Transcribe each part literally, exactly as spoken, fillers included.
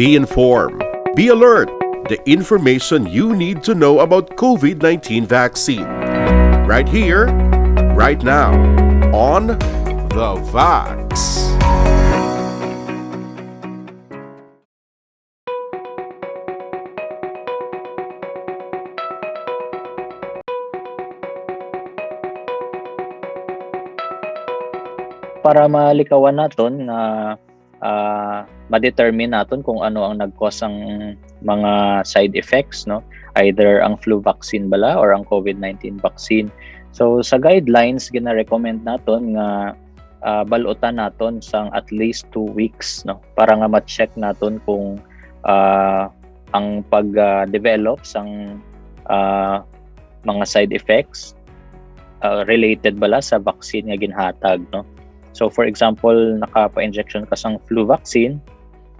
Be informed. Be alert. The information you need to know about COVID nineteen vaccine. Right here, right now, on The Vax. Para malikawan naton nga ah, ma-determine naton kung ano ang nag-cause sang mga side effects, no? Either ang flu vaccine bala or ang COVID nineteen vaccine. So sa guidelines, gina-recommend naton nga ah, bal-utan naton sang at least two weeks, no? Para nga ma-check naton kung ah, ang pag-develop sang ah, mga side effects ah, related bala sa vaccine nga ginhatag, no? So for example, nakapa-injection ka sang flu vaccine,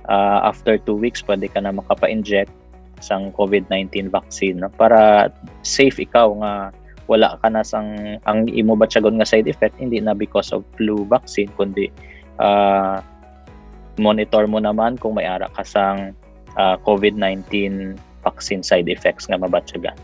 ah, after two weeks pwede ka na makapa-inject sang COVID nineteen vaccine, no? Para safe ikaw nga wala ka na sang, ang imo batyagon nga side effect hindi na because of flu vaccine, kundi ah, monitor mo naman kung may ara ka sang ah, COVID nineteen vaccine side effects nga mabatyagan.